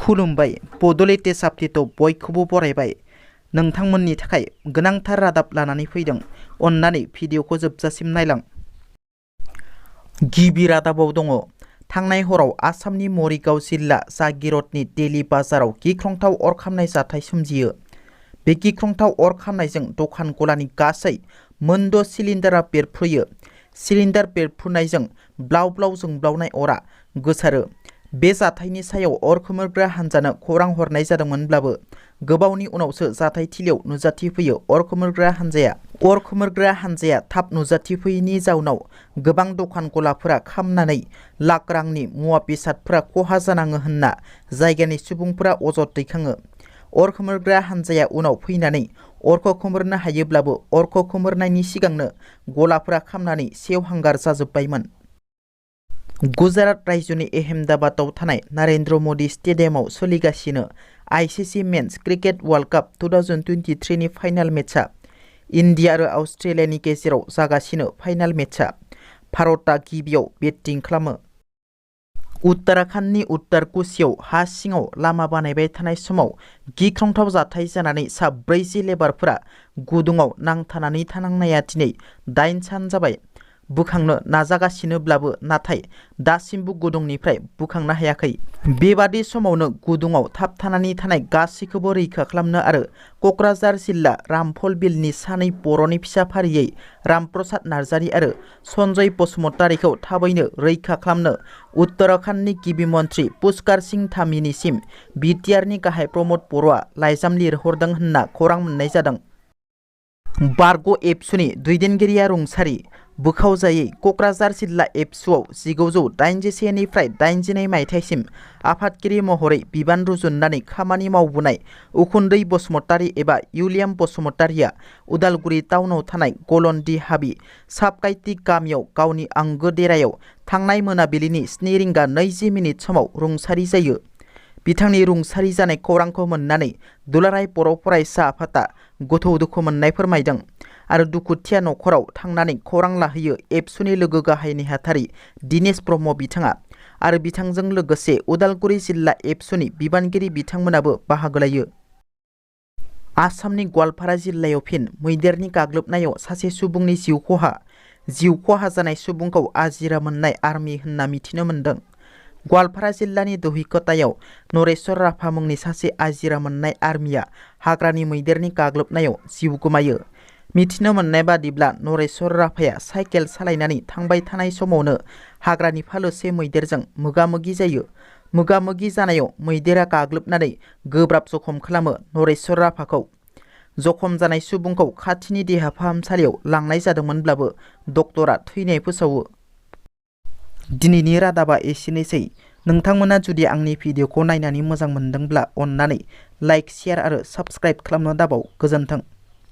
खुलुमबाय बड'लेण्ड साबजेक्टआव बयखौबो बरायबाय। नोंथांमोननि थाखाय गोनांथार रादाब लानानै फैदों। अन्नानै भिडिअखौ जोबजासिम नायलां। गिबि रादाबाव दङ थांनाय हराव आसामनि मरिगाव जिल्ला जागिरदनि डेली बाजाराव गिख्रंथाव अर खामनाय जाथाय सोमजियो। बे गिख्रंथाव अर खामनायजों दखान गलानि गासै मोनद' सिलिन्डारा बेरफ्रुयो। सिलिन्डार बेरफ्रुनायजों ब्लाव ब्लाव जोंब्लावनाय अरा गोसारो। बे जाथायनि सायाव अर खोमोरग्रा हान्जानो खौरां हरनाय जादोंमोनब्लाबो गोबावनि उनावसो जाथायथिलियाव नुजाथिफैयो अर खोमोरग्रा हान्जाया थाब नुजाथिफैयैनि जाउनाव गोबां दखान गलाफोरा खामनानै लाख रांनि मुवा बेसादफोरा खहा जानाङो होनना जायगानि सुबुंफोरा अजद दैखाङो। अर खोमोरग्रा हान्जाया उनाव फैनानै अरखौ खोमोरनो हायोब्लाबो अरखौ खोमोरनायनि सिगांनो गलाफोरा खामनानै सेवहांगार जाजोब्बायमोन। गुजरात रायजोनि अहमदाबादाव थानाय नरेन्द्र मदि स्टेडियामाव सोलिगासिनो ICC men's cricket world cup 2023 नि फाइनाल मेचआ इन्डिया आरो अस्ट्रेलियानि गेजेराव जागासिनो। फाइनाल मेचआ भारतआ गिबियाव बेटिं खालामो। उत्तराखन्डनि उत्तर कुशीयाव हा सिङाव लामा बानायबाय थानाय समाव गिख्रंथाव जाथाय जानानै सा 40 लेबारफोरा गुदुङाव नांथानानै थानांनाया दिनै 8 सान जाबाय। बोखांनो नाजागासिनोब्लाबो नाथाय दासिमबो गुदुंनिफ्राय बोखांनो हायाखै। बेबादि समावनो गुदुङाव थाबथानानै थानाय गासैखौबो रैखा खालामनो आरो क'क्राझार जिल्ला रामफलबिलनि सानै बर'नि फिसा फारियै रामप्रसाद नार्जारी आरो सन्जय बसुमतारीखौ थाबैनो रैखा खालामनो उत्तराखन्डनि गिबि मन्थ्रि पुष्कर सिंह धामीनिसिम बिटिआरनि गाहाय प्रमद बर'आ लाइजाम लिरहरदों होनना खौरां मोननाय जादों। बर'ख एबसुनि दैदेनगिरिया रुंसारि। बोखावजायै क'क्राझार जिल्ला एबसुआव 1981 निफ्राय 82 मायथाइसिम आफादगिरि महरै बिबान रुजुननानै खामानि मावबोनाय उखुन्दै बसुमतारी एबा उइलियाम बसुमतारीया उदालगुरि टाउनाव थानाय गलन्दि हाबि साबकाइति गामियाव गावनि आंगो देरायाव थांनाय मोनाबिलिनि 7:20 समाव रुंसारि जायो। बिथांनि रुंसारि जानाय खौरांखौ मोननानै दुलाराय बर' फरायसा आफादा गोथौ दुखु मोननाय फोरमायदों आरो दुखुथिया न'खराव थांनानै खौरां लाहैयो। एबसुनि लोगो गाहाय नेहाथारि दिनेश ब्रह्म बिथाङा आरो बिथांजों लोगोसे उदालगुरि जिल्ला एबसुनि बिबानगिरि बिथांमोनाबो बाहागो लायो। आसामनि गवालपारा जिल्लायाव फिन मैदेरनि गाग्लोबनायाव सासे सुबुंनि जिउ खहा जानाय सुबुंखौ आजिरा मोननाय आर्मि होनना मिथिनो मोन्दों। गवालपारा जिल्लानि दहिकतायाव नरेश्वर राभा मुंनि सासे आजिरा मोननाय आर्मिया हाग्रानि मैदेरनि गाग्लोबनायाव जिउ गोमायो। मिथिनो मोननाय बादिब्ला नरेश्वर राभाया साइकेल सालायनानै थांबाय थानाय समावनो हाग्रानि फालोसे मैदेरजों मोगा-मोगि जायो। मोगा-मोगि जानायाव मैदेरा गाग्लोबनानै गोब्राब जखम खालामो नरेश्वर राभाखौ। जखम जानाय सुबुंखौ खाथिनि देहा फाहामसालियाव लांनाय जादोंमोनब्लाबो डक्टरा थैनाय फोसावो। दिनैनि रादाबा एसेनोसै। नोंथांमोना जुदि आंनि भिडिअखौ नायनानै मोजां मोनदोंब्ला अन्नानै लाइक, शेयार आरो साबस्क्राइब खालामनो दाबाव। गोजोन्थों।